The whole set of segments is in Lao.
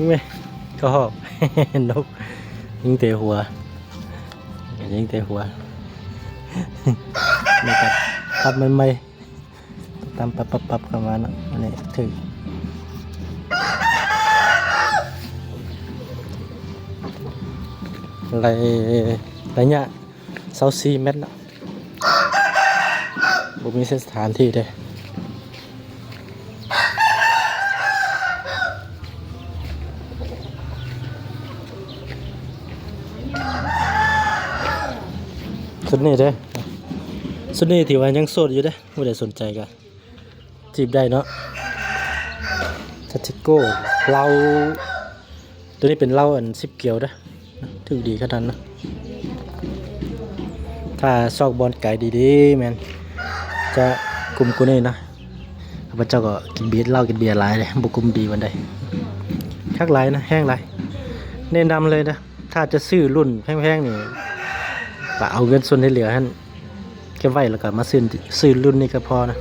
ແມ່ ກະຮອກ ນົກ ຍິງແຕ່ຫົວ ຍິງແຕ່ຫົວ ນີ້ກະປັບໃໝ່ໆ ປັບໆໆໆ ເຂົ້າມາເນາະ ອັນນີ້ຖືກ ໄລ ໄລຍະ ຊາວສີ່ແມັດເນາະ ບໍ່ມີສະຖານທີ່ເດ້ ຊຸດນີ້ເດ້ ຊຸດນີ້ຖືວ່າຍັງໂສດຢູ່ເດ້ ຜູ້ໃດສົນໃຈກະ ຈີບໄດ້ເນາະ ທາທິໂກ້ ເຫຼົ້າ ໂຕນີ້ເປັນເຫຼົ້າອັນສິບກຽວເດີ້ ຖືກດີຂະໜາດນະ ຖ້າຊອກບ່ອນໄກດີໆ ແມ່ນຈະກຸມກວ່ານີ້ນະ ຂ້າພະເຈົ້າກໍກິນເບຍ ເຫຼົ້າກິນເບຍຫຼາຍເດ້ ບໍ່ກຸມດີປານໃດ ຄັກຫຼາຍນະ ແຮງຫຼາຍ ແນະນຳເລີຍນະ ຖ້າຈະຊື້ລຸ້ນແພງໆນີ້ ກະເອົາເງິນສ່ວນທີ່ເຫຼືອຫັ້ນ ເກັບໄວ້ ແລ້ວກໍມາຊື້ ຊື້ລຸ້ນນີ້ກໍພໍນະ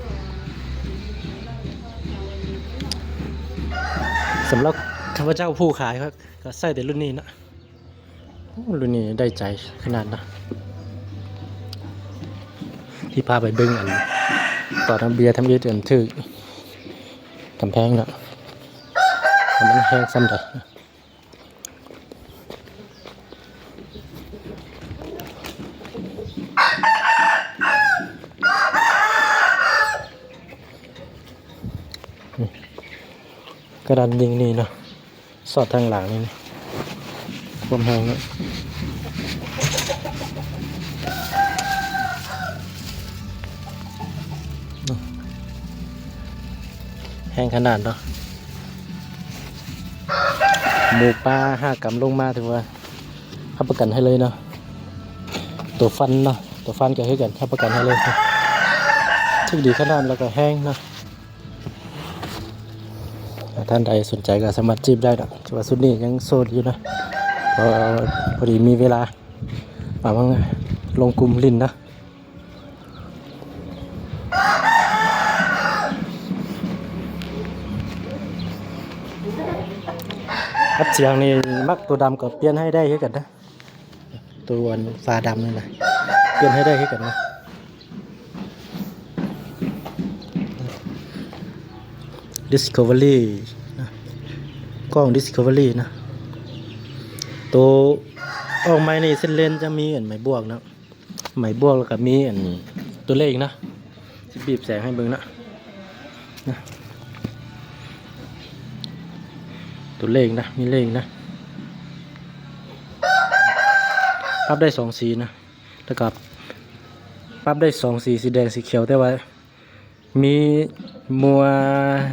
ສຳລັບຂ້າພະເຈົ້າຜູ້ຂາຍ ກໍໃຊ້ແຕ່ລຸ້ນນີ້ນະ ໂອ້ ລຸ້ນນີ້ໄດ້ໃຈຂະໜາດນະ ທີ່ພາໄປເບິ່ງອັນ ຕອນເອົາເບຍທຳອິດອັນຖືກກຳແພງນະ ວ່າມັນແຮງສ່ຳໃດ. ກະດານຍິງນີ້ເນາະ ຊອດທາງຫຼັງນີ້ ຄວາມແຮງເນາະ ແຮງຂະໜາດເນາະ. ໝູປ່າຫ້າກຳລົງມາ ຖືວ່າຮັບປະກັນໃຫ້ເລີຍເນາະ ໂຕຟັນເນາະ ໂຕຟັນກໍຄືກັນ ຮັບປະກັນໃຫ້ເລີຍ ຖືກດີຂະໜາດ ແລ້ວກໍແຮງເນາະ ຖ້າທ່ານໃດສົນໃຈກໍສາມາດຈີບໄດ້ເນາະ ແຕ່ວ່າຊຸດນີ້ຍັງໂສດຢູ່ເນາະ ເພາະພໍດີມີເວລາ ເອົາມາລົງກຸ່ມຫຼິ້ນເນາະ. ອັດສຽງນີ້ມັກໂຕດຳກໍປ່ຽນໃຫ້ໄດ້ຄືກັນນະ ໂຕອັນຝາດຳນີ້ນະ ປ່ຽນໃຫ້ໄດ້ຄືກັນນະ ດິສຄັຟເວີຣີນະ ກ້ອງດິສຄັຟເວີຣີນະ ໂຕອອກໃໝ່ນີ້ເສັ້ນເລນຈະມີອັນໄມ້ບວກເນາະ. ໄມ້ບວກ ແລ້ວກໍມີອັນຕົວເລກນະ ຊິບີບແສງໃຫ້ເບິ່ງນະ ນະ ຕົວເລກນະ ມີເລກນະ ປັບໄດ້ສອງສີນະ ແລ້ວກໍປັບໄດ້ສອງສີ ສີແດງ ສີຂຽວ ແຕ່ວ່າ ມີມົວ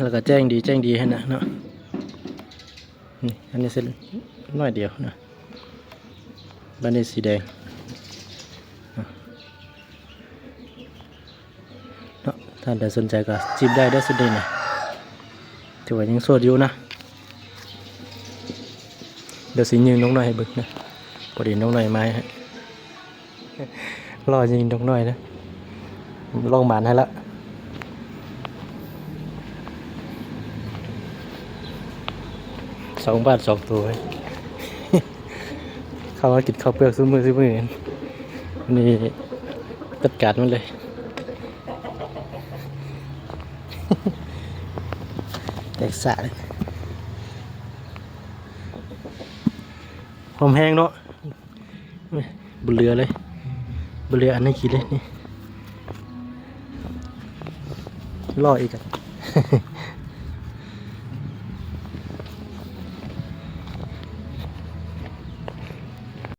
ແລ້ວກໍແຈ້ງດີ ແຈ້ງດີຫັ້ນນະເນາະ ນີ້ ອັນນີ້ເສັ້ນໜ້ອຍດຽວນະ ບາດນີ້ສີແດງເນາະ ທ່ານໃດສົນໃຈກໍຈີບໄດ້ເດີ້ ຊຸດນີ້ນະ ຖືວ່າຍັງໂສດຢູ່ນະ ດຽວຊິຍິງນົກນ້ອຍໃຫ້ເບິ່ງນະ ພໍດີນົກນ້ອຍມາໃຫ້ ລໍຍິງນົກນ້ອຍນະ ລອງໝານໃຫ້ລະ ສອງບາດສອງໂຕ ເຂົ້າມາກິນເຂົ້າເປືອກຊຸມື້ຊຸມື້ ນີ້ຈັດການມັນເລີຍ ແຕກສະເລີຍ ຄວາມແຮງເນາະ. ບໍ່ເຫຼືອເລີຍ ບໍ່ເຫຼືອອັນໃດກິນເລີຍນີ້ ລໍອີກກັນ